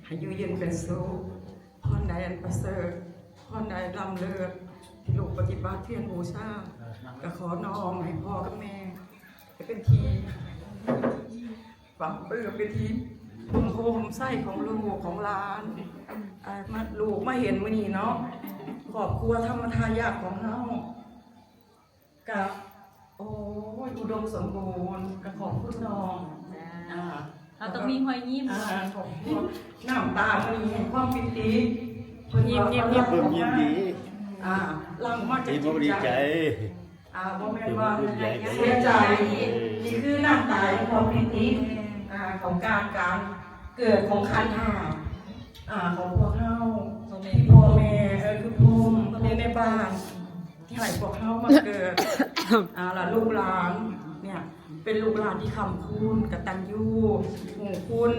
ໃຫ້ຢູ່ເຢັນເປັນສຸກ, ພອນໃດອັນປະເສີດ, ພອນໃດລ້ຳເລີດ ທີ່ລູກປະຕິບັດພຽນບູຊາ, ກໍຂໍນ້ອມໃຫ້ພໍ່ກັບແມ່ ໃຫ້ເປັນທີ່ປາບປຶ້ມ ເປັນທີ່ຮົ່ມໂພຮົ່ມໄຊຂອງລູກຂອງຫຼານ. ອ່າ ມາ ລູກມາເຫັນມື້ນີ້ເນາະ, ຄອບຄົວທຳມະທາຍາດຂອງເຮົາ ກະ ໂອ້ຍ ອຸດົມສົມບູນ ກະຂອບຄຸນນ້ອງ. ອ່າ ເຮົາຕ້ອງມີຮອຍຍິ້ມ. ອ່າ ຂອບຄຸນ. ນ້ຳຕາມື້ນີ້ແຫ່ງຄວາມປີຕິ ເພິ່ນຍິ້ມ ຍິ້ມ ຍິ້ມ ຍິ້ມ ຍິ້ມດີ. ອ່າ ຫຼັ່ງມາຈາກຈິດໃຈ. ອ່າ ບໍ່ແມ່ນວ່າເສຍໃຈ. ເອີ ນີ້ຄືນ້ຳຕາແຫ່ງຄວາມປີຕິ ອ່າ ຂອງການ ການເກີດຂອງຂັນຫ້າ ອ່າ ຂອງພວກເຮົາ ພໍ່ແມ່ ທີ່ພໍ່ແມ່ ເອີ ຄືພົມ ພໍ່ແມ່ແມ່ບ້ານ ທີ່ໃຫ້ພວກເຮົາມາເກີດ ອ່າ ລະລູກຫຼານເນີ້ຍ ເປັນລູກຫຼານທີ່ຄ້ຳຄູນ ກະຕັນຍູຮູ້ຄຸນ.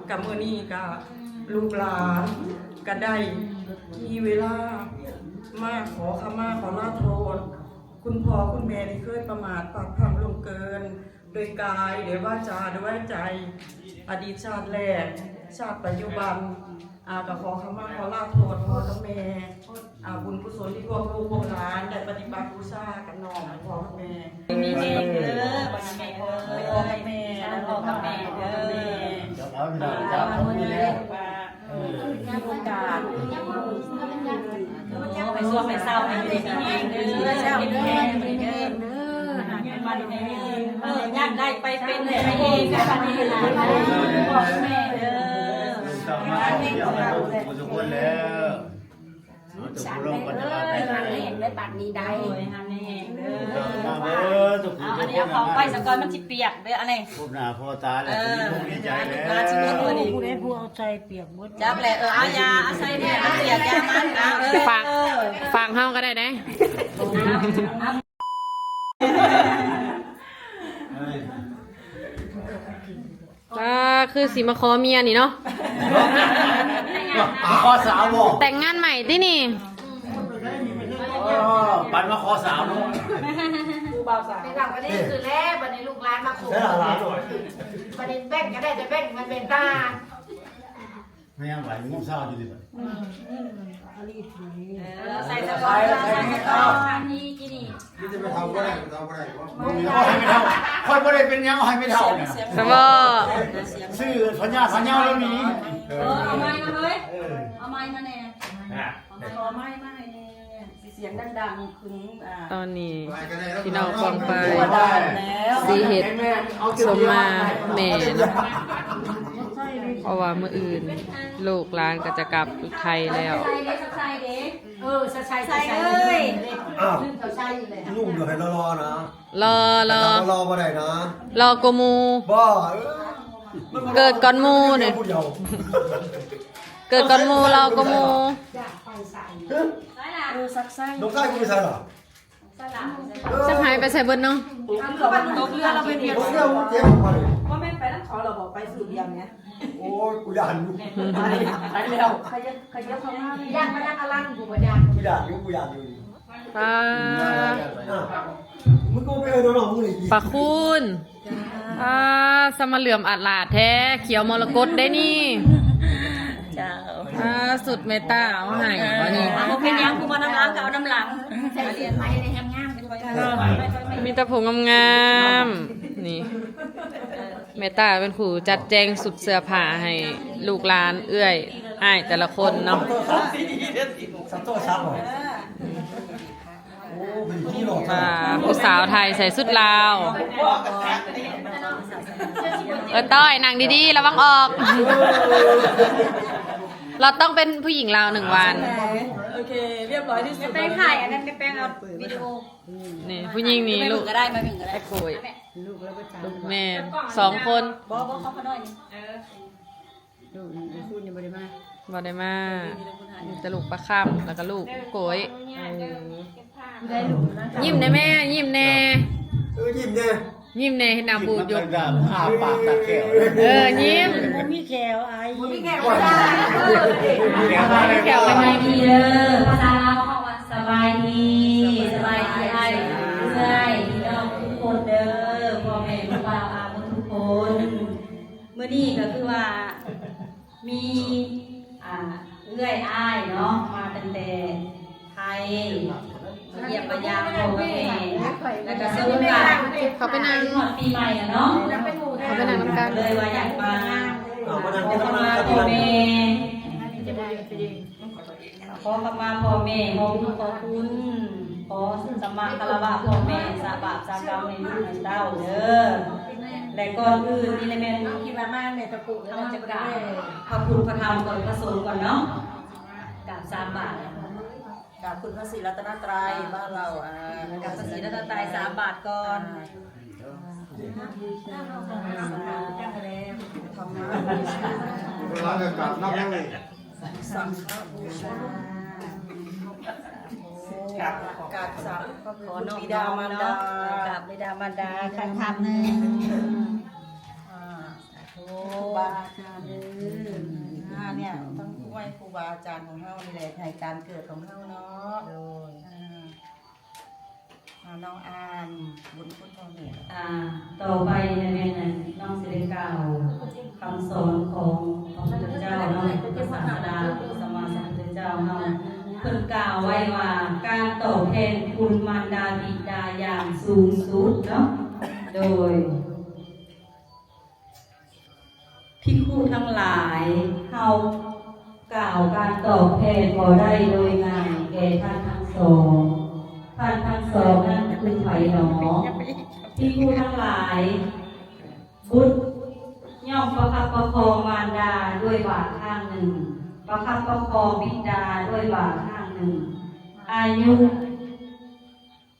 ກະມື້ນີ້ກະລູກຫຼານກະໄດ້ມີເວລາມາຂໍຂະມາ ຂໍລາໂທດ ຄຸນພໍ່ຄຸນແມ່ທີ່ເຄີຍປະໝາດພາດພລັ້ງລ່ວງເກີນ ໂດຍກາຍ ໂດຍວາຈາ ໂດຍວາຈາໃຈ ອະດີດຊາດແລ້ວ ຊາດປັດຈຸບັນ ອ່າ ກໍຂໍຂະມາຂໍລາໂທດພໍ່ກັບແມ່ ອ່າ ບຸນກຸສົນທີ່ພວກລູກພວກຫຼານໄດ້ປະຕິບັດບູຊາກັບນ້ອງພໍ່ກັບແມ່. ມີແຮງເດີ ພໍ່ກັບແມ່ ພໍ່ກັບແມ່ເດີ. ເອົາ ພີ່ນ້ອງ ຈັບຂອງນີ້ແຫຼະ. ເອີ ມີໂອກາດ ໂອ້ ໃຫ້ສວກໃຫ້ເຊົາ ໃຫ້ຢູ່ດີມີແຮງເດີ ເຈົ້າເດີ ເດີ ເດີ ຢາກໄດ້ໄປເປັນໃຫ້ເອງກັບອັນນີ້ຫຼານເດີ ບອກແມ່ເດີ. ເຈົ້າມາທ່ອງທ່ຽວໃຫ້ທຸກຜູ້ທຸກຄົນແລ້ວ ເອົາຕົກລົງກັນຈະວ່າໄປໃສ ໃຫ້ແຮງໄດ້ບັດນີ້ໄດ້ ໂອ້ຍ ໃຫ້ແຮງເດີ ມາເບີດທຸກຜູ້ທຸກຄົນ. ເອົາອັນນີ້ເອົາຂອງໄປສະກ່ອນ ມັນຊິປຽກເດີ ອັນນີ້ ພົບໜ້າພໍ້ຕາແລ້ວ ເອີ ມີໃຈແລ້ວ ຜູ້ໃດຜູ້ເອົາໃສ່ປຽກເບິດ ຈັກແຫຼະ. ເອີ ເອົາຢາ ເອົາໃສ່ແດ່ ເອົາເສຍຢາມັນ ເອົາ ເອີ ຝາກ ຝາກເຮົາກໍໄດ້ເດ້. ອ່າ ຄືຊິມາຂໍເມຍນີ້ເນາະ ຂໍສາວບໍ່? ແຕ່ງງານໃໝ່ຕິນີ້? ອໍ ປັນມາຂໍສາວເນາະ ຜູ້ບ່າວສາວ ໄປທຳກໍໄດ້ຄືແລ້ວ. ບັດນີ້ລູກຫຼານມາຂໍ ບັດນີ້ແບ່ງກໍໄດ້ ແຕ່ແບ່ງມັນເປັນຕາ ແມ່ນຫວາຍງວງຊາວຢູ່ນີ້ບັດ ອືມ ອາລີດ ເອີ ໃສ່ສະເພາະ ໃສ່ສະເພາະ ອັນນີ້ກິນນີ້ ມີແຕ່ໄປເຖົ້າບໍ່ໄດ້ ໄປເຖົ້າບໍ່ໄດ້ ບໍ່ມີ ເອົາໃຫ້ໄປເຖົ້າ ຂ້ອຍບໍ່ໄດ້ເປັນຫຍັງ ເອົາໃຫ້ໄປເຖົ້ານີ້ ສະເພາະ ຊື່ພະຍາດພະເຍົາແລ້ວນີ້ ເອີ ເອົາໄມ້ມາເຮີ້ຍ ເອີ ເອົາໄມ້ມາແດ່ ເອົາໄມ້ ຂໍໄມ້ມາໃຫ້ແດ່ ຊິສຽງດັງໆ ຄື ອ່າ ຕອນນີ້ພີ່ນ້ອງປ້ອງປາຍຊິເຮັດສົມມາແມ່ເນາະ ເພາະວ່າມື້ອື່ນລູກຫຼານກໍຈະກັບໄທແລ້ວ. ເອີ ຊະໄຊ ຊະໄຊເອີຍ ອ້າວ ລຸງເດີໃຫ້ຫຼໍ່ໆນະ ຫຼໍ່ ຫຼໍ່ ຫຼໍ່ບໍ່ໄດ້ນະ ຫຼໍ່ກວ່າໝູ່ ບໍ່ ເອີ ເກີດກ່ອນໝູ່ນີ້ ເກີດກ່ອນໝູ່ ຫຼໍ່ກວ່າໝູ່ ເອີ ຊັກໄຊ ນ້ອງຊາຍກູໄປໃສລະ? ເອີ ຊັກຫາຍໄປໃສເບິດເນາະ? ຕົກເຮືອລະໄປ ຕົກເຮືອ ເຈັບ ບໍ່ແມ່ນໄປນຳເຂົາລະບໍ່ ໄປຜູ້ດຽວແໝ ໂອ້ຍ ກູຢ້ານຢູ່ ໄປ ໄປແລ້ວ ຂະເຫຍິບ ຂະເຫຍິບເຂົ້າມາ ຢ້ານມານັ່ງອະລັງ ກູບໍ່ຢ້ານ ກູຢ້ານຢູ່ ກູຢ້ານຢູ່ ປ້າ ອ່າ ມຶງກໍໄປເອີ້ນນ້ອງໆ ມື້ນີ້ ປ້າຄູນ ອ່າ ສະມາເຫຼື້ອມອາດຫຼາດແທ້ ຂຽວມໍລະກົດເດ້ນີ້ ເຈົ້າ ອ່າ ສຸດແມ່ຕາເອົາໃຫ້ ເອີ ບໍ່ເປັນຫຍັງ ຜູ້ມານຳຫຼັງກໍເອົານຳຫຼັງ ໃສ່ເສື້ອໄປໃນງາມໆ ມີແຕ່ຜູ້ງາມໆ ນີ້ ແມ່ຕາເປັນຜູ້ຈັດແຈງຊຸດເສື້ອຜ້າໃຫ້ລູກຫຼານເອື້ອຍອ້າຍແຕ່ລະຄົນເນາະ. ອ່າ ຜູ້ສາວໄທໃສ່ຊຸດລາວ ເອີ ຕ້ອຍ ນັ່ງດີໆ ລະວັງອອກ ເຮົາຕ້ອງເປັນຜູ້ຍິງລາວໜຶ່ງວັນ. ໂອເຄ ຮຽບຮ້ອຍທີ່ສຸດ ໄປຖ່າຍອັນນັ້ນ ໄປແປງເອົາວິດີໂອ ນີ້ ຜູ້ຍິງນີ້ ມາເບິ່ງກໍໄດ້ ມາເບິ່ງກໍໄດ້ ລູກແມ່ ສອງຄົນ ບໍ່ ບໍ່ ເຂົານ້ອຍນີ້ ເອີ ລູກນີ້ ຄູນຍັງບໍ່ໄດ້ມາ ບໍ່ໄດ້ມາ ມີແຕ່ລູກປາຄຳ ແລ້ວກໍລູກໂກຍ. ເອີ ຍິ້ມແດ່ແມ່ ຍິ້ມແດ່ ເອີ ຍິ້ມແດ່ ຍິ້ມແດ່ ເຮັດໜ້າບູດຢູ່ ອ້າປາກຕາແກ້ວ ເອີ ຍິ້ມ ບໍ່ມີແຂ້ວອາຍ ບໍ່ມີແຂ້ວ ແຂ້ວ ສະບາຍດີເດີ ພາສາລາວເຮົາວ່າສະບາຍດີ ສະບາຍດີອ້າຍ ເອື້ອຍ ພີ່ນ້ອງທຸກຄົນເດີ ພໍ່ແມ່ລູກບ່າວອາໝົດທຸກຄົນ. ມື້ນີ້ກໍຄືວ່າ ມີ ອ່າ ເອື້ອຍອ້າຍເນາະ ມາຕັ້ງແຕ່ໄທ ມາຢ້ຽມມາຢາມພໍ່ມາແມ່ ແລ້ວກໍສະຫຼຸບກັນ ເຂົ້າໄປນັ່ງ ຮອດປີໃໝ່ແລ້ວເນາະ ເຂົ້າໄປນັ່ງນຳກັນ ເລີຍວ່າຢາກມາ ຂໍຂະມາພໍ່ແມ່ ຂໍຂະມາພໍ່ແມ່ ຂໍບຸນຂໍຄຸນ ຂໍສະມາຄາລະວະພໍ່ແມ່ ສາບາບສາກຳໃຫ້ລູກໃຫ້ເຕົ້າເດີ ແລະ ກ່ອນອື່ນນີ້ແຫຼະແມ່ນ ຄິດວ່າມາແມ່ຕະໂກນ ນະມັດສະການພະພຸດ ພະທຳ ແລະ ພະສົງກ່ອນເນາະ ກາບສາມບາດ ກາບຄຸນພະສີລັດຕະນະໄຕ ບ້ານເຮົາ ອ່າ ກາບພະສີລັດຕະນະໄຕສາມບາດກ່ອນ ອ່າ ສາທຸ ທຳມະ ກາບນຳເລີຍ ສັງຄະບູຊາ ກາບ ກາບສາ ຂອນ້ອມ ບິດາມານດາ ເອີ ກາບບິດາມານດາ ຄັນຄຳໜຶ່ງ ອ່າ ສາທຸ ຄູບາອາຈານເດີ ອ່າ ເນຍ ຕ້ອງໄຫວ້ຄູບາອາຈານຂອງເຮົານີ້ແຫຼະ ໃຫ້ການເກີດຂອງເຮົາເນາະ ໂດຍ ອ່າ ອ່າ ນ້ອງອານ ບຸນຄຸນພໍ່ແມ່ ອ່າ ຕໍ່ໄປແມ່ນອັນ ນ້ອງຊິໄດ້ກ່າວຄຳສອນຂອງພະພຸດທະເຈົ້າເນາະ ພະສາສະດາ ສຳມາສຳພຸດທະເຈົ້າເຮົາ ເພິ່ນກ່າວໄວ້ວ່າ ການຕອບແທນຄຸນມານດາບິດາຢ່າງສູງສຸດເນາະ ໂດຍ ພິກຂຸທັງຫຼາຍ ເຮົາກ່າວການຕອບແທນບໍ່ໄດ້ໂດຍງ່າຍແກ່ທ່ານທັງສອງ. ທ່ານທັງສອງນັ້ນຄືໃຜໜໍ? ພິກຂຸທັງຫຼາຍ, ບຸດຍ່ອມປະຄັບປະຄອງມານດາດ້ວຍບາຂ້າງໜຶ່ງ, ປະຄັບປະຄອງບິດາດ້ວຍບາຂ້າງໜຶ່ງ. ອາຍຸ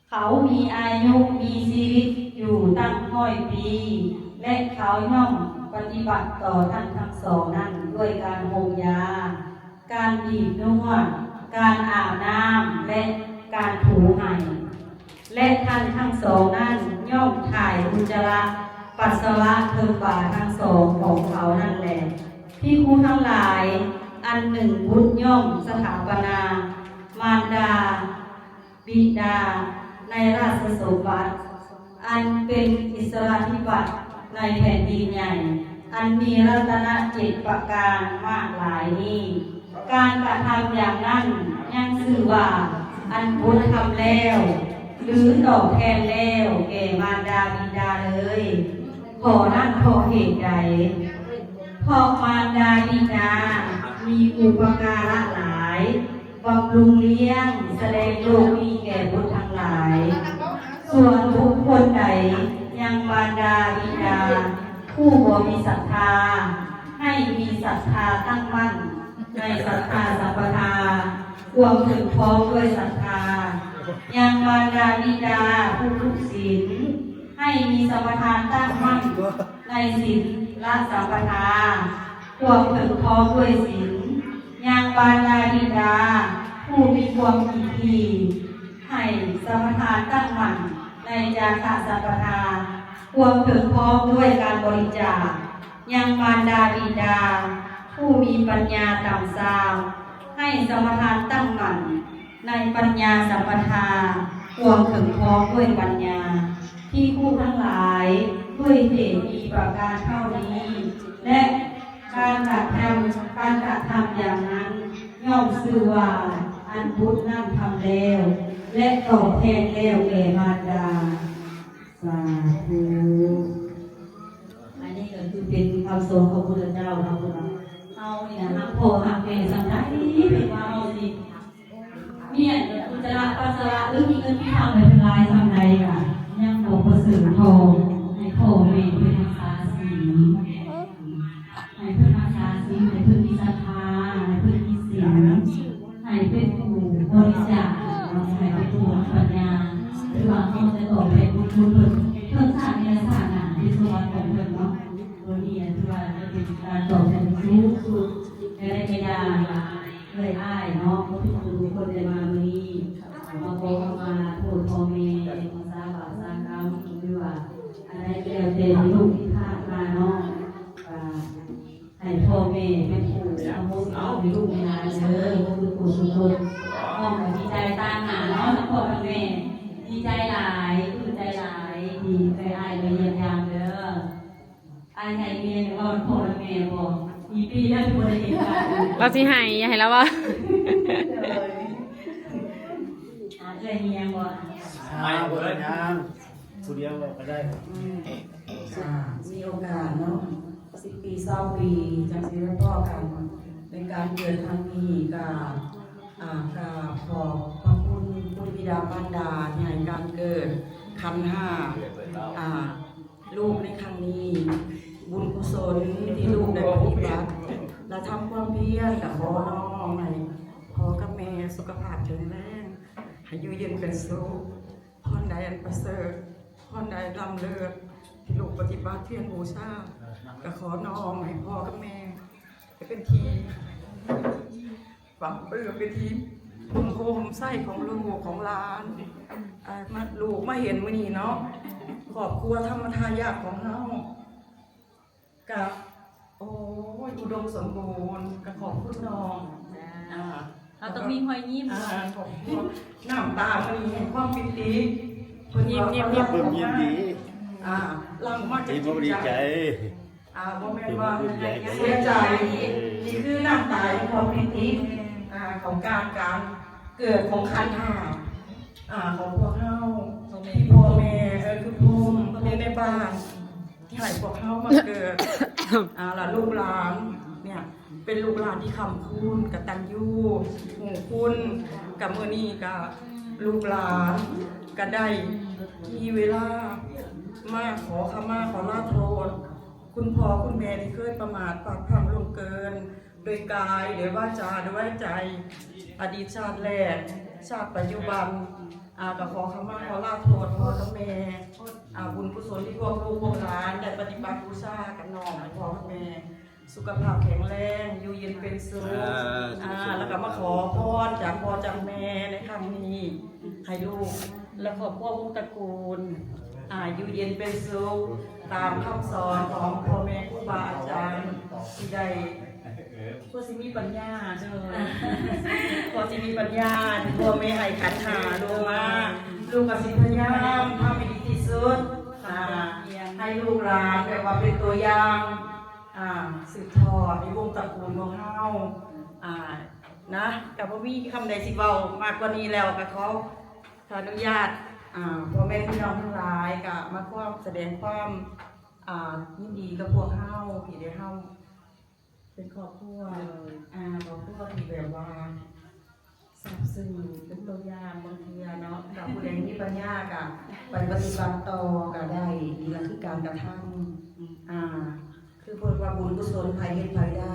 ເຂົາມີອາຍຸມີຊີວິດຢູ່ຕັ້ງຮ້ອຍປີ ແລະ ເຂົາຍ່ອມປະຕິບັດຕໍ່ທ່ານທັງສອງນັ້ນດ້ວຍການຫົ່ມຢາ, ການບີບນວດ, ການອາບນ້ຳ ແລະ ການຖູໄຫ້. ແລະ ທ່ານທັງສອງນັ້ນຍ່ອມຖ່າຍອຸດຈະລະປັດສະວະເທິງບາທັງສອງຂອງເຂົານັ້ນແລ. ພິກຂຸທັງຫຼາຍ, ອັນໜຶ່ງບຸດຍ່ອມສະຖາປະນາມານດາ ບິດາໃນລາຊະສົມບັດ ອັນເປັນອິດສະລາທິບັດໃນແຜ່ນດິນໃຫຍ່ ອັນມີລັດຕະນະເຈັດປະການມາກຫຼາຍນີ້, ການກະທຳຢ່າງນັ້ນຍັງຊື່ວ່າອັນບຸດທຳແລ້ວ ຫຼື ຕອບແທນແລ້ວແກ່ມານດາບິດາເລີຍ. ຂໍ້ນັ້ນເພາະເຫດໃດ? ເພາະມານດາບິດາມີອຸປະກາລະຫຼາຍ, ບຳລຸງລ້ຽງ, ສະແດງໂລກນີ້ແກ່ບຸດທັງຫຼາຍ. ສ່ວນບຸກຄົນໃດຍັງມານດາບິດາຜູ້ບໍ່ມີສັດທາ ໃຫ້ມີສັດທາຕັ້ງໝັ້ນໃນສັດທາສຳປະທາ ຄວາມເຖິງພ້ອມດ້ວຍສັດທາ. ຍັງມານດາບິດາຜູ້ທຸສິນ ໃຫ້ມີສຳປະທານຕັ້ງໝັ້ນໃນສິນລະສຳປະທາ ຄວາມເຖິງພ້ອມດ້ວຍສິນ. ຍັງມານດາບິດາຜູ້ມີຄວາມກີດຖີ່ ໃຫ້ສຳປະທານຕັ້ງໝັ້ນໃນຈາຄະສຳປະທາ ຄວາມເຖິງພ້ອມດ້ວຍການບໍລິຈາກ. ຍັງມານດາບິດາຜູ້ມີປັນຍາຕ່ຳຊາມ ໃຫ້ສຳປະທານຕັ້ງໝັ້ນໃນປັນຍາສຳປະທາ ຄວາມເຖິງພ້ອມດ້ວຍປັນຍາ. ພິກຂຸທັງຫຼາຍ, ດ້ວຍເຫດມີປະການເທົ່ານີ້ ແລະ ການກະທຳ, ການກະທຳຢ່າງນັ້ນ ຍ່ອມຊື່ວ່າອັນບຸດນັ້ນທຳແລ້ວ ແລະ ຕອບແທນແລ້ວແກ່ມານດາ. ສາທຸ. ອັນນີ້ກໍຄືເປັນຄຳສອນຂອງພຸດທະເຈົ້າເນາະ ເພິ່ນວ່າເຮົານີ້ນະ ຮັກພໍ່ຮັກແມ່ສ່ຳໃດ ເພິ່ນວ່າເຮົາຊິມີອັນອຸດຈະລະປັດສະວະ ຫຼື ມີເງິນມີຄຳໃຫ້ເພິ່ນຫຼາຍສ່ຳໃດ ກໍຍັງບໍ່ປະເສີດທໍ່ໃຫ້ພໍ່ແມ່ເພິ່ນຮັກສາສິນ. ໃຫ້ເພິ່ນຮັກສາສິນ, ໃຫ້ເພິ່ນມີສັດທາ, ໃຫ້ເພິ່ນມີສິນ, ໃຫ້ເປັນຜູ້ບໍລິຈາກເນາະ, ໃຫ້ເປັນຜູ້ມີປັນຍາ, ຖືວ່າເຮົາຈະຕອບແທນບຸນຄຸນເພິ່ນ ເທິງຊາດນີ້ ຊາດໜ້າ ເປັນສົມບັດຂອງເພິ່ນເນາະ. ໂຕນີ້ຖືວ່າຈະເປັນການຕອບແທນທີ່ສູງສຸດ. ແຕ່ໃດກໍຢ່າ ເອື້ອຍອ້າຍເນາະ, ທຸກໆຄົນໄດ້ມາມື້ນີ້ ມາຂໍຂະມາໂທດພໍ່ແມ່ ສາບາບສາກຳ ຫຼືວ່າອັນໃດກໍແລ້ວແຕ່ທີ່ລູກຜິດພາດມາເນາະ. ອ່າ ໃຫ້ພໍ່ແມ່ເປັນຜູ້ອະໂຫສິກຳໃຫ້ລູກໃຫ້ຫຼານເດີ ທຸກຄົນທຸກຄົນ. ນ້ອງກໍດີໃຈຕາງໜ້າເນາະ ທັງພໍ່ທັງແມ່ ດີໃຈຫຼາຍ ປຶ້ມໃຈຫຼາຍ ທີ່ເອື້ອຍອ້າຍມາຢ້ຽມຢາມເດີ. ອ້າຍໃຫຍ່ມີຫຍັງຈະເວົ້ານຳພໍ່ນຳແມ່ບໍ່? ມີປີແລ້ວທີ່ບໍ່ໄດ້ເຫັນກັນ ລາວຊິໃຫ້ ຢ່າໃຫ້ລາວເວົ້າ ໂດຍ ອ່າ ເອື້ອຍມີຫຍັງບໍ່? ຫາບໍ່ໄດ້ຫຍັງ ຜູ້ດຽວກໍໄດ້ ອືມ ອ່າ ມີໂອກາດເນາະ ສິບປີ ຊາວປີ ຈັ່ງຊິໄດ້ພໍ້ກັນ ໃນການເກີດຄັ້ງນີ້ກໍ ອ່າ ກໍຂອບພະຄຸນຄຸນບິດາມານດາທີ່ໃຫ້ການເກີດຂັນຫ້າ ອ່າ ລູກໃນຄັ້ງນີ້ ບຸນກຸສົນທີ່ລູກໄດ້ປະຕິບັດ ແລະ ທຳຄວາມພຽນ ກໍຂໍນ້ອມໃຫ້ພໍ່ກັບແມ່ສຸຂະພາບແຂງແຮງ ໃຫ້ຢູ່ເຢັນເປັນສຸກ ພອນໃດອັນປະເສີດ ພອນໃດລ້ຳເລີດ ທີ່ລູກປະຕິບັດພຽນບູຊາ ກໍຂໍນ້ອມໃຫ້ພໍ່ກັບແມ່ ໃຫ້ເປັນທີ່ ຝັງປຶ້ມເປັນທີ່ຮົ່ມໂພຮົ່ມໄຊຂອງລູກຂອງຫຼານ ອ່າ ມາ ລູກມາເຫັນມື້ນີ້ເນາະ ຄອບຄົວທຳມະທາຍາດຂອງເຮົາກະ ໂອ້ຍ ອຸດົມສົມບູນ ກະຂອບຄຸນນ້ອງ ອ່າ ເຮົາຕ້ອງມີຮອຍຍິ້ມ ອ່າ ຂອບຄຸນ ນ້ຳຕາມື້ນີ້ແຫ່ງຄວາມປີຕິ ເພິ່ນວ່າ ຍິ້ມໆ ຄວາມຮັກຄວາມງາມ ອ່າ ຫຼັ່ງມາຈາກຈິດໃຈ ອ່າ ບໍ່ແມ່ນວ່າເສຍໃຈ ນີ້ຄືນ້ຳຕາຂອງປີຕິ ອ່າ ຂອງການ ການເກີດຂອງຂັນຫ້າ ອ່າ ຂອງພວກເຮົາ ພໍ່ແມ່ ທີ່ພໍ່ແມ່ ເອີ ຄືພູມ ພໍ່ແມ່ແມ່ບ້ານ ທີ່ໃຫ້ພວກເຮົາມາເກີດ ອ່າ ລະລູກຫຼານເນີ້ຍ ເປັນລູກຫຼານທີ່ຄ້ຳຄູນ ກະຕັນຍູຮູ້ຄຸນ ກະມື້ນີ້ກະລູກຫຼານກະໄດ້ມີເວລາມາຂໍຂະມາຂໍລາໂທດ ຄຸນພໍ່ຄຸນແມ່ທີ່ເຄີຍປະໝາດພາດພລັ້ງລ່ວງເກີນ ໂດຍກາຍ ໂດຍວາຈາ ໂດຍວາຈາ ອະດີດຊາດແລກ ຊາດປັດຈຸບັນ ອ່າ ກໍຂໍຂະມາຂໍລາໂທດພໍ່ກັບແມ່ ອ່າ ບຸນກຸສົນທີ່ພວກລູກພວກຫຼານໄດ້ປະຕິບັດບູຊາກັບນ້ອງໃຫ້ພໍ່ກັບແມ່ ສຸຂະພາບແຂງແຮງ ຢູ່ເຢັນເປັນສຸກ ອ່າ ແລ້ວກໍມາຂໍພອນຈາກພໍ່ຈາກແມ່ໃນຄັ້ງນີ້ ໃຫ້ລູກ ແລະ ຄອບຄົວວົງຕະກູນ ອ່າ ຢູ່ເຢັນເປັນສຸກ ຕາມຄຳສອນຂອງພໍ່ແມ່ຄູບາອາຈານທີ່ໄດ້ ພໍຊິມີປັນຍາ ໂດຍ ພໍຊິມີປັນຍາ ພໍ່ແມ່ໃຫ້ຂັນຫ້າລູກມາ ລູກກໍຊິພະຍາຍາມທຳໃຫ້ດີທີ່ສຸດ ອ່າ ໃຫ້ລູກຫຼານແບບວ່າເປັນຕົວຢ່າງ ອ່າ ສືບທອດໃນວົງຕະກູນຂອງເຮົາ ອ່າ ນະ ກໍບໍ່ມີຄຳໃດຊິເວົ້າມາກກວ່ານີ້ແລ້ວ ກໍຂໍ ຂໍອະນຸຍາດ ອ່າ ພໍ່ແມ່ພີ່ນ້ອງທັງຫຼາຍ ກໍມາຄວາມ ສະແດງຄວາມ ອ່າ ຍິນດີກັບພວກເຮົາ ທີ່ໄດ້ເຮົາເປັນຄອບຄົວ ໂດຍ ອ່າ ຄອບຄົວທີ່ແບບວ່າຊາບຊຶ້ງ ເປັນຕົວຢ່າງ ບາງເທື່ອເນາະ ຖ້າຜູ້ໃດມີປັນຍາກໍໄປປະຕິບັດຕໍ່ກໍໄດ້ ນີ້ລະຄືການກະທຳ ອ່າ ຄືເພິ່ນວ່າບຸນກຸສົນໃຜເຮັດໃຜໄດ້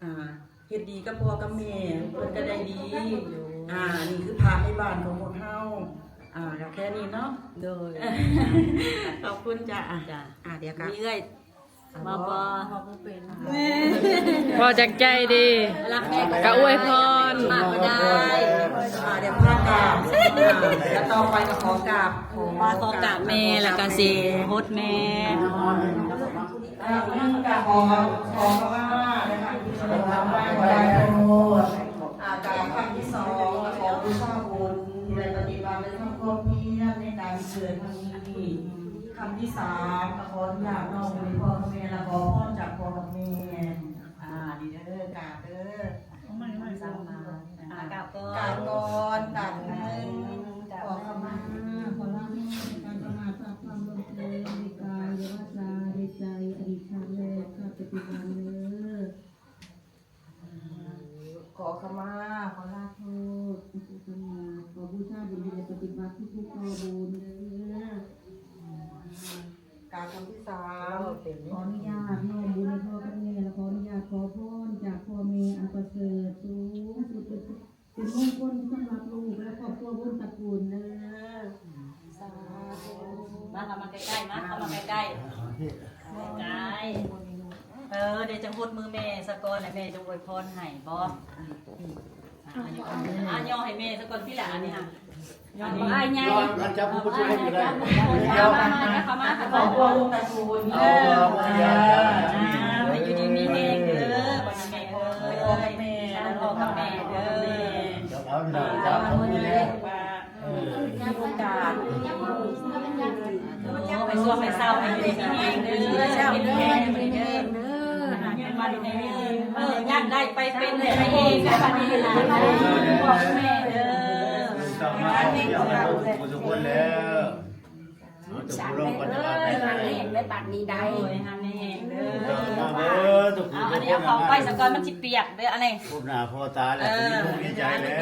ອ່າ ເຮັດດີກັບພໍ່ກັບແມ່ ເພິ່ນກໍໄດ້ດີ ອ່າ ນີ້ຄືພະໃນບ້ານຂອງພວກເຮົາ ອ່າ ກໍແຄ່ນີ້ເນາະ ໂດຍ ຂອບຄຸນຈ້າ ອ່າ ຈ້າ ອ່າ ດຽວກໍມີເອື້ອຍ ເວົ້າບໍ່? ເວົ້າບໍ່ເປັນ ເວົ້າຈາກໃຈເດ້ ກະອວຍພອນ ປາກບໍ່ໄດ້ ອ່າ ດຽວພາກາບ ແລ້ວຕໍ່ໄປກໍຂໍກາບ ມາຂໍກາບແມ່ ແລ້ວກໍຊິຫົດແມ່ ອ່າ ກະຂໍ ຂໍຂະມາ ແລະ ຄັ້ງທີສອງ ຂໍຂະມາ ຂໍລາໂທດ ອ່າ ກະຄັ້ງທີສອງ ຂໍບູຊາບຸນ ທີ່ໄດ້ປະຕິບັດ ແລະ ທຳຄວາມພຽນໃນການເກີດຄັ້ງນີ້ ຄັ້ງທີສາມ ກໍຂໍອະນຸຍາດນ້ອງໄປພໍ່ກັບແມ່ ແລະ ຂໍພອນຈາກພໍ່ກັບແມ່ ອ່າ ນີ້ເດີ ກາບເດີ ອ່າ ກາບກ່ອນ ກາບກ່ອນ ກາບໜຶ່ງ ຂໍຂະມາ ຂໍລາໂທດ ການປະໝາດ ພາບພລັ້ງລ່ວງເກີນ ດ້ວຍກາຍ ດ້ວຍວາຈາ ດ້ວຍໃຈ ອະດີດຊາດແລກ ຊາດປັດຈຸບັນເດີ ຂໍຂະມາ ຂໍລາໂທດ ຂໍຂະມາ ຂໍບູຊາບຸນທີ່ໄດ້ປະຕິບັດທຸກໆຕໍ່ບຸນເດີ ກາບຄັ້ງທີສາມ ຂໍອະນຸຍາດນ້ອມບຸນໃຫ້ພໍ່ກັບແມ່ ແລະ ຂໍອະນຸຍາດຂໍພອນຈາກພໍ່ແມ່ອັນປະເສີດສູງສຸດ ເປັນມຸງຄຸນສຳລັບລູກ ແລະ ຄອບຄົວວົງຕະກູນເດີ ສາທຸ ມາ ເຂົ້າມາໃກ້ໆ ມາ ເຂົ້າມາໃກ້ໆ ໃກ້ໆ ເອີ ດຽວຈັ່ງຫົດມືແມ່ສາກ່ອນ ແລ້ວແມ່ຈັ່ງອວຍພອນໃຫ້ ບໍ່? ອ່າ ຍໍໃຫ້ແມ່ສາກ່ອນ ພີ້ລະ ອັນນີ້ຫັ້ນ ຍໍໃຫ້ອ້າຍໃຫຍ່ ຈັບຜູ້ປະຊຸມກໍໄດ້ ເຂົ້າມາ ເຂົ້າມາ ເຂົ້າມາ ຄອບຄົວວົງຕະກູນ ເອີ ໃຫ້ຢູ່ດີມີແຮງເດີ ພໍ່ກັບແມ່ ພໍ່ກັບແມ່ເດີ ຈັບເອົາ ພີ່ນ້ອງ ຈັບເອົາ ມີໂອກາດ ໂອ້ ໃຫ້ສວກໃຫ້ເຊົາ ໃຫ້ຢູ່ດີມີແຮງເດີ ໃຫ້ຢູ່ດີມີແຮງເດີ ເງິນມັນ ເອີ ຢ້ານໄດ້ໄປເປັນໃຫ້ເອງ ບັດນີ້ນະ ບອກແມ່ເດີ ເຂົ້າມາ ເຂົ້າມາທຸກຄົນແລ້ວ ເຈົ້າຜູ້ລົງປັດຕິບັດໃຫ້ ໃຫ້ບັດນີ້ໄດ້ ໂອ້ຍ ໃຫ້ແຮງເດີ ເຂົ້າມາເດີ ທຸກຄົນ ເອົາ ອັນນີ້ເອົາເຂົ້າໄປສາກ່ອນ ມັນຊິປຽກເດີ ອັນນີ້ ພົບໜ້າພໍ້ຕາແລ້ວ ເອີ ມີໃຈແລ້ວ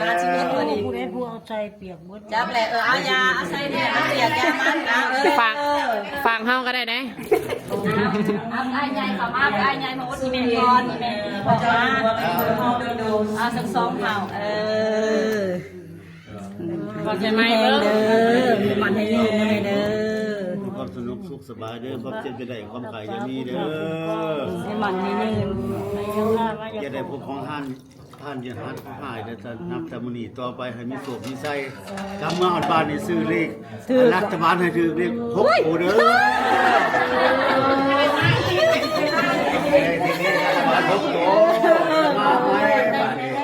ຜູ້ໃດຜູ້ເອົາໃສ່ປຽກ ຈັກແຫຼະ ເອີ ເອົາຢາ ເອົາໃສ່ແດ່ ເອົາຢາ ຢາມັນ ເອົາ ເອີ ຝາກ ຝາກເຮົາກໍໄດ້ເດ້ ເອົາອ້າຍໃຫຍ່ເຂົ້າມາ ອ້າຍໃຫຍ່ມາອົດອີ່ແມ່ກ່ອນ ອີ່ແມ່ເຂົ້າມາ ເອົາສັກສອງເທົ່າ ເອີ ຂອບໃຈໃໝ່ເດີ ໃຫ້ມັນໃຫ້ຍືນນຳແມ່ເດີ ຄວາມສະໜຸກສຸກສະບາຍເດີ ຄວາມເຈັບຢ່າໄດ້ ຄວາມໄຂ້ຢ່າມີເດີ ໃຫ້ມັນໃຫ້ຍືນ ຢ່າໄດ້ພົບຂອງຮ້ານ ທ່ານຢ່າຫັກຫາຍເດີ ນັບແຕ່ມື້ນີ້ຕໍ່ໄປໃຫ້ມີໂຊກມີໄຊ ກັບເມືອຮອດບ້ານນີ້ຊື້ເລກ ຖືກ ລັດຖະບານໃຫ້ຖືກເລກຫົກໂຕເດີ ລັດຖະບານຫົກໂຕ ມາໃໝ່ບາດນີ້ ເ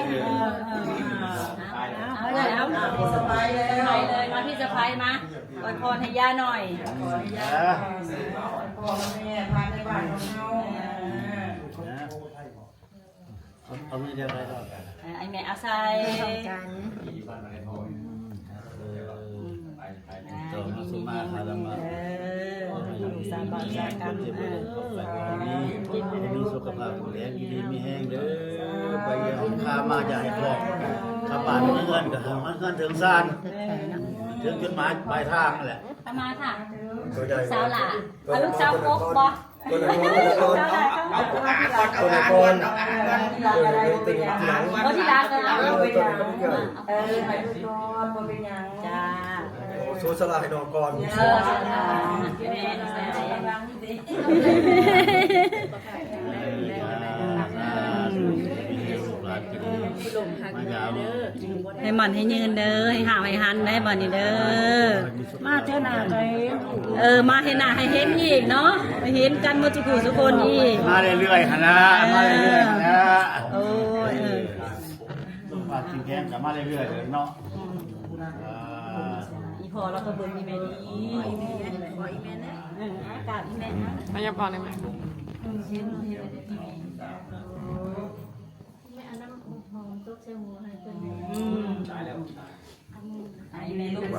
ອົາເລີຍ ເອົາ ສະພາຍເລີຍ ມາພີ່ສະພາຍມາ ອວຍພອນໃຫ້ຍ່າໜ້ອຍ ເອີ ພໍ່ແມ່ ພາໃນບ້ານຂອງເຮົາ ເອີ ເອົາ ເອົາມືດຽວໄດ້ດອກ ເອີ ໃຫ້ແມ່ເອົາໃສ່ ພ້ອມກັນ ເອີ ຕໍ່ມາສຸມາຄາລະມະ ເອີ ຢູ່ສາບານສາກັນ ເອີ ມີສຸຂະພາບແຂງແຮງ ຢູ່ດີມີແຮງເດີ ໄປເຮືອນຄາມາຢ່າໃຫ້ຄອກ ກັບບ້ານເມືອເຮືອນກໍໃຫ້ຮອດເຮືອນເຖິງຊານ ເຖິງຈຸດໝາຍປາຍທາງນັ້ນແຫຼະ ທຳມາທາ ສາວຫຼ້າ ເອົາລູກສາວກົກບໍ່? ຕົວນັ້ນກ່ອນ ຕົວນັ້ນກ່ອນ ເອີ ຕົວນີ້ທີຫຼັງ ບໍ່ ທີຫຼັງ ເອີ ເອີ ໃຫ້ລູກກ່ອນ ບໍ່ເປັນຫຍັງ ຈ້າ ໂອ້ ໂຊສະຫຼາໃຫ້ນ້ອງກ່ອນ ເອີ ໃຫ້ໝັ້ນໃຫ້ຍືນເດີ ໃຫ້ຫາກໃຫ້ຫັນໄດ້ບັດນີ້ເດີ ມາເທື່ອໜ້າໄປ ເອີ ມາເຮັດໜ້າໃຫ້ເຫັນອີກເນາະ ໃຫ້ເຫັນກັນໝົດທຸກຜູ້ທຸກຄົນອີກ ມາເລື້ອຍໆຫັ້ນນະ ເອີ ມາເລື້ອຍໆຫັ້ນນະ ໂອ້ຍ ເອີ ສະພາບຈິງແກງກໍມາເລື້ອຍໆເລີຍເນາະ ອ່າ ອີ່ພໍ່ລາວກໍເບິ່ງອີ່ແມ່ນີ້ ອີ່ແມ່ ຂໍອີ່ແມ່ນະ ເອີ ກາບອີ່ແມ່ນະ ມາຢ່າບອກໄດ້ໄໝ? ແມ່ເອົານ້ຳຫອມຕົກໃສ່ຫົວໃຫ້ເພິ່ນ ອືມ ຕາຍແລ້ວ ໃຫ້ແມ່ລູກເດີ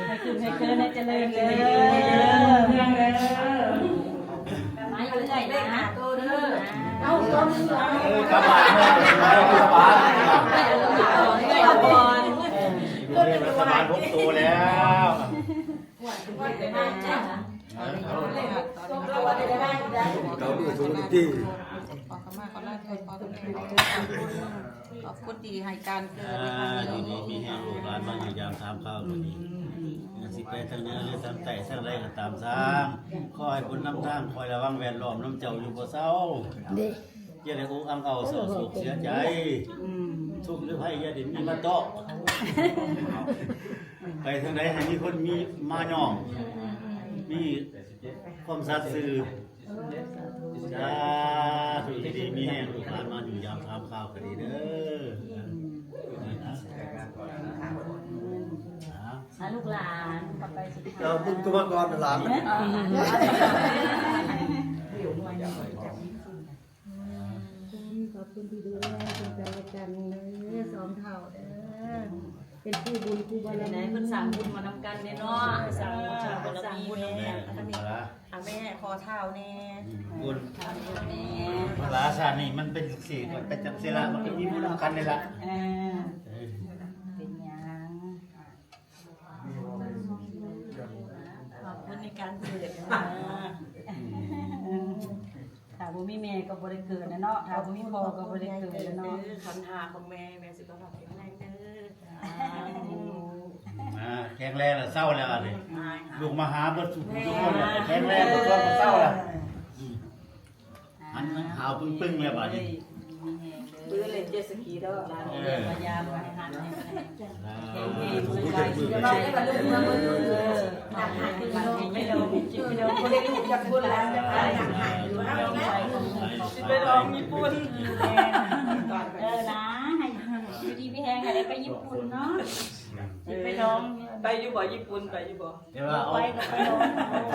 ໃຫ້ຂຶ້ນໃຫ້ເກີນ ໃຫ້ຈະເລີນເດີ ເດີ ມາເລື້ອຍໆນະ ເອົາ ເອີ ກັບບ້ານເຮົາ ກັບບ້ານ ກັບບ້ານ ເອີ ລັດຖະບານຫົກໂຕແລ້ວ. ເກົ້າມື້ທຸກມື້ຕິ ຂໍເຂົ້າມາຂໍລາໂທດ ຂໍຂອບຄຸນທີ່ໃຫ້ການເກີດໃນຄັ້ງນີ້ ອ່າ ຢູ່ດີມີແຮງ ລູກຫຼານມາຢ້ຽມຢາມຖາມຂ່າວກໍດີ ອືມ ຊິໄປທາງເໜືອ ຫຼື ທາງໃຕ້ ທາງໃດກໍຕາມທາງ ຂໍໃຫ້ບຸນນຳທາງ ຄອຍລະວັງແວດລ້ອມນຳເຈົ້າຢູ່ບໍ່ເຊົາ ເດ້ ຢ່າໄດ້ອົກອັ່ງເອົາເສົ້າໂສກເສຍໃຈ ອືມ ທຸກຫຼືໄພຢ່າໄດ້ມີມາເຕາະ ໄປທາງໃດໃຫ້ມີຄົນມີມາຍ້ອງ ມີຄວາມສັດຊື່ ສາທຸ ຢູ່ດີມີແຮງ ລູກຫຼານມາຢູ່ຢາມຖາມຂ່າວກໍດີເດີ ອາ ລູກຫຼານ ເອົາບຸນຕົວມາກ່ອນຫຼານ ເອີ ຂອບຄຸນ ຂອບຄຸນທີ່ດູແລເຊິ່ງກັນແລະກັນເດີ ສອງເຖົ້າເດີ ເປັນຄູ່ບຸນຄູ່ບາລະມີ ເພິ່ນສ້າງບຸນມານຳກັນເດ້ເນາະ ເອີ ສ້າງບຸນ ເອີ ສ້າງບຸນນຳກັນ ອັນນີ້ ອ່າ ແມ່ຂໍເຖົ້າແດ່ ບຸນ ເອີ ແມ່ ພາສານີ້ມັນເປັນຈັ່ງຊີ້ ມັນເປັນຈັ່ງຊີ້ລະ ມັນກໍມີບຸນນຳກັນນີ້ລະ ເອີ ເປັນຫຍັງ ຂອບຄຸນໃນການເກີດນະ ຖ້າບໍ່ມີແມ່ກໍບໍ່ໄດ້ເກີດນະເນາະ ຖ້າບໍ່ມີພໍ່ກໍບໍ່ໄດ້ເກີດນະເນາະ ຂັນຫ້າຂອງແມ່ ແມ່ສຸຂະພາບແຂງແຮງເດີ ອ່າ ແຂງແຮງແລ້ວ ເຊົາແລ້ວອັນນີ້ ລູກມາຫາເບິດທຸກຜູ້ທຸກຄົນແລ້ວ ແຂງແຮງເບິດທຸກຄົນ ເຊົາແລ້ວ ອືມ ຫັນຂາວປຶ້ງໆແລ້ວບາດນີ້ ເອີ ເອີ ມາຢາມມາໃຫ້ຫັນ ເອີ ຊິໄປດອງຍີ່ປຸ່ນ ເອີ ນະ ໃຫ້ຢູ່ດີມີແຮງ ໃຫ້ໄດ້ໄປຍີ່ປຸ່ນເນາະ ຊິໄປດອງ ໄປຢູ່ບໍ່ຍີ່ປຸ່ນ ໄປຢູ່ບໍ່? ແຕ່ວ່າເອົາ ໄປກໍໄປດອງ ຝ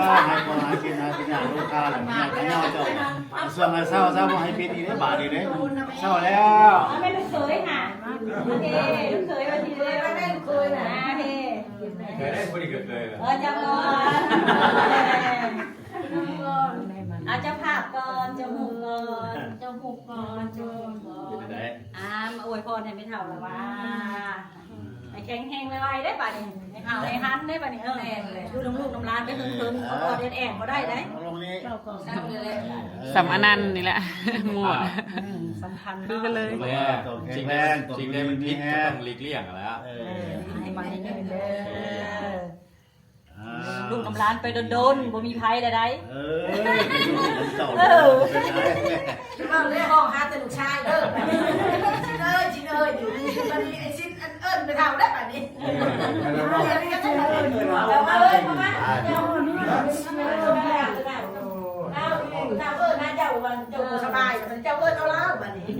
ໃຫ້ພໍໃຫ້ກິນ ໃຫ້ກິນຍາລູກຄ້າແລ້ວ ຍາກະຍາວເຈົ້າ ຊ່ວງໃຫ້ເຊົາ ເຊົາບໍ່ໃຫ້ເປັນອີກເດ້ ບາດນີ້ເດ້ ເຊົາແລ້ວ ເອົາແມ່ລູກເຂີຍຫາ ໂອເຄ ລູກເຂີຍວ່າຊິເລີຍ ແມ່ລູກເຂີຍນະ ໂອເຄ ເຄີຍໄດ້ຜູ້ນີ້ກໍເຄີຍ ເອີ ເຈົ້າກ່ອນ ເອົາເຈົ້າພາບກ່ອນ ເຈົ້າຮູບກ່ອນ ເຈົ້າຮູບກ່ອນ ເຈົ້າຮູບກ່ອນ ເປັນຈັ່ງໃດ ອ່າ ມາອວຍພອນໃຫ້ແມ່ເຖົ້າລະວ່າ ໃຫ້ແຂງແຮງໄວໆເດ້ບາດນີ້ ໃຫ້ ຫາໃຫ້ທັນໄດ໋ບັດນີ້. ເອີ ແມ່ນແຫຼະ ຢູ່ນຳລູກນຳຫຼານໄປເຖິງໆ ເຂົາກໍແອດແອດບໍ່ໄດ້ໄດ໋. ເອີ ເອົາລົງນີ້ ສຳອະນັນນີ້ແຫຼະ ໝວດ ສຳຄັນ ຄືກັນເລີຍ. ແມ່ນ ສິ່ງໃດ ສິ່ງໃດມັນຜິດກໍຕ້ອງຫຼີກລ່ຽງຫັ້ນແຫຼະ. ເອີ ໃຫ້ມາໃຫ້ເງິນເດີ. ອ່າ ລູກນຳຫຼານໄປດົນໆ ບໍ່ມີໃຜແລ້ວໃດ໋. ເອີ ເອີ ເວົ້າແລ້ວຮ້ອງຫາແຕ່ລູກຊາຍເດີ. ຊິນເອີຍ ຊິນເອີຍ ຢູ່ ບັດນີ້ໄອ້ຊິນອັນເອີ້ນໄປເຖົ້າແລ້ວບັດນີ້. ເອີ ເອີ້ນມາ ເອີ້ນມາ ເຈົ້າ ເຈົ້າເອີ້ນຫາເຈົ້າ ວ່າເຈົ້າບໍ່ສະບາຍ ເຈົ້າເອີ້ນເອົາລາວບັດນີ້. ຊິນ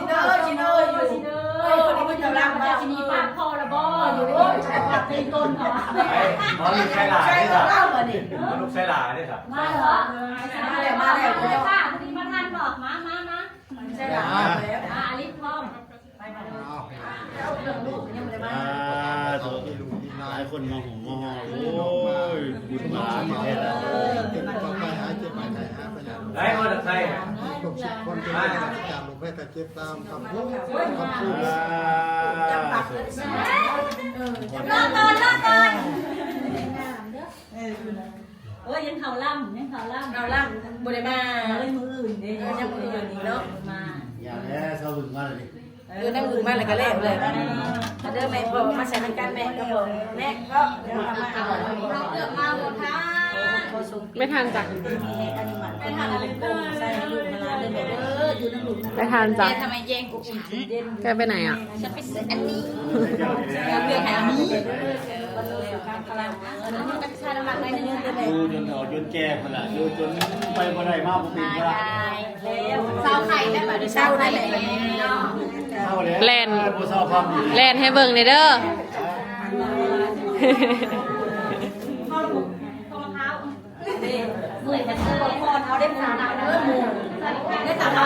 ເອີຍ ຊິນເອີຍ ຊິນເອີຍ ເອີຍ ຄົນນີ້ເພິ່ນເຈົ້າລາວ ເຈົ້າຊິມີປາກພໍລະບໍ່? ຢູ່ໃນຕົ້ນເຂົາ ເອົາລູກຊາຍຫຼ້າເດ້ ເຈົ້າລາວບັດນີ້. ເອົາລູກຊາຍຫຼ້າເດ້ຄັບ. ມາເດີ ມາແລ້ວ ມາແລ້ວ ມາແລ້ວ ມາທັນບໍ່? ມາ ມາ ມາ ໃຊ່ລະ ອ່າ ອາລິດພ້ອມ ໄປ ມາເດີ. ເອົາ ເອົາເລື່ອງລູກຍັງບໍ່ໄດ້ມາ. ສາທຸ ຫຼາຍຄົນມາຫຸ້ມມາຫໍ່ ໂອ້ຍ ບຸນມາຫຼາຍແທ້ລະ. ເອີ ເກັບຕໍ່ໄປ ຫາເກັບໄປ ຫາໄປ ໄດ້ມາຈາກໃສ? ທຸກຄົນ ເປັນການລົງໄປກະເກັບຕາມຄຳພູ ຄຳພູ. ອ່າ ລອກ່ອນ ລອກ່ອນ. ເອີ ໂອ້ຍ ຍັງເຂົ້າລຳ ຍັງເຂົ້າລຳ ເຂົ້າລຳ ບໍ່ໄດ້ມາ ເອີຍ ມື້ອື່ນເດ້. ເອີ ຍັງມື້ອື່ນອີກເນາະ ມາ ຢ່າແລ້ວ ຊາວບຶງມາແລ້ວນີ້. ເອີ ນາງບຶງມາແລ້ວກໍແລ້ວເລີຍ. ມາເດີແມ່ ເພາະວ່າມາໃສ່ນຳກັນແມ່ ກໍບອກແມ່ ເພາະວ່າມາເອົາ ເຮົາເກືອບມາບໍ່ທັນ ແມ່ທັນຈ້ະ ແມ່ທັນ ໃສ່ໃຫ້ລູກໃຫ້ຫຼານເດີແມ່ເດີ ຢູ່ນຳລູກ ແມ່ທັນຈ້ະ. ທຳໄມແຍ່ງກູກິນ? ແກໄປໄຫນອະ? ເອົາເລື່ອງໃຫ້ອັນນີ້ ຢູ່ຈົນເຖົ້າຈົນແກ່ພຸ້ນລະ ຢູ່ຈົນໄປບໍ່ໄດ້ມາບໍ່ເປັນພຸ້ນລະ. ເຊົາໄຂ້ໄດ້ບັດນີ້ ເຊົາໄດ້ແລ້ວ ເຊົາແລ້ວ ແລ່ນ ບໍ່ເຊົາຄວາມດີ ແລ່ນໃຫ້ເບິ່ງແດ່ເດີ. ເມື່ອຍຈັງເລີຍ ເອົາໄດ້ສາມເດີ ໄດ້ສາມ